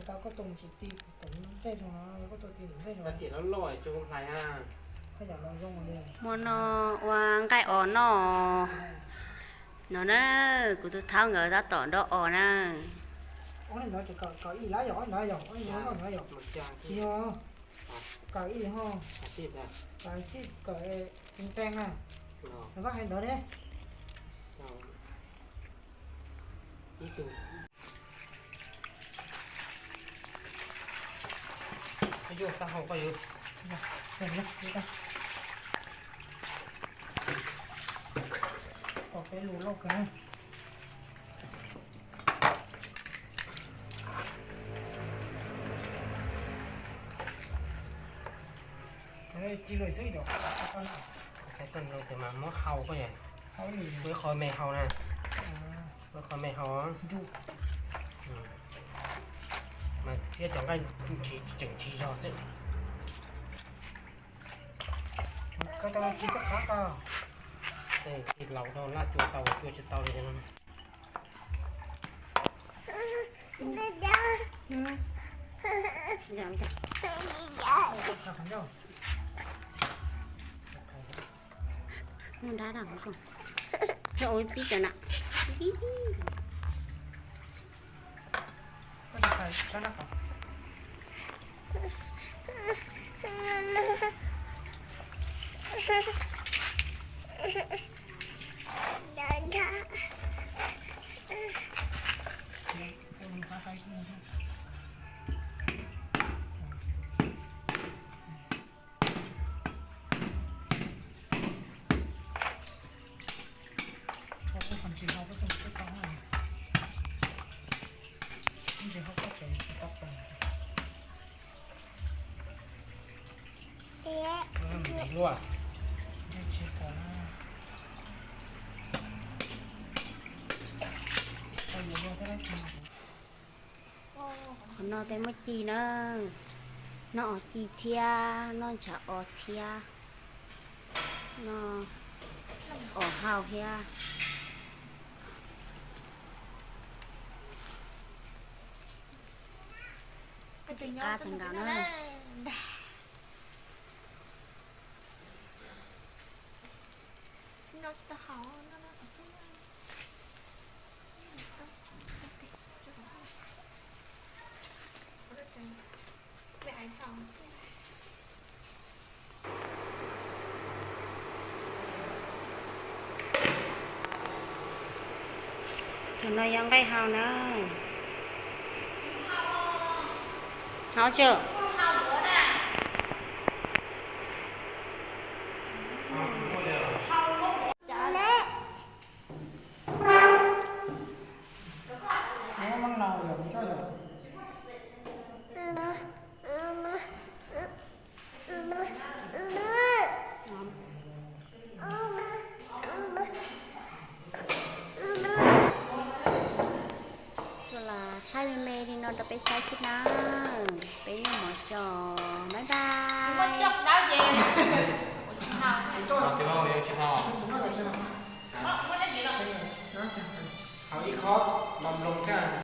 Tau koj tua mus tsis ti, kuv tua ntej zoo no, koj tua ti ntej zoo. Tau tiam loj loj tso hlais na. Koj yam no zoo li. Muaj no ua nqaij os no. No na, kuv tus thaub nkawd tab tom nrov os na. Ob ntawd tseem kawm ib lab yom, ob ntawd yom, ob ntawd yom. Tsis yog, kawm ib ho. Kawm xij kawm ntee na. Nws vaj hais ntawd ne. Yuav tau hau koj yuav. Peb lus loj kawg. Ci lus xwb yom. Koj nug tias mas muab hau koj yom. Muab qho me hau na. Muab qho me hau. Mas thiab cov nqaij tseem tsis zog xwb. Koj tau ci koj qab ko. Tej laus tau laj cua tau cua tsis tau li no. Nrab da, ua ib pib cov na. Pib pib. Qhov no peb muab ci na, noj os ci thiab, noj ntshav os thiab, noj os hau thiab. Qab txawv nkaus na. Cov no yog nqaij hau na. Hau tso. Thaij me me li no rau peb saib xwb na. Peb noj mov tso, bye bye. Hau ib khob npam nploos thiab.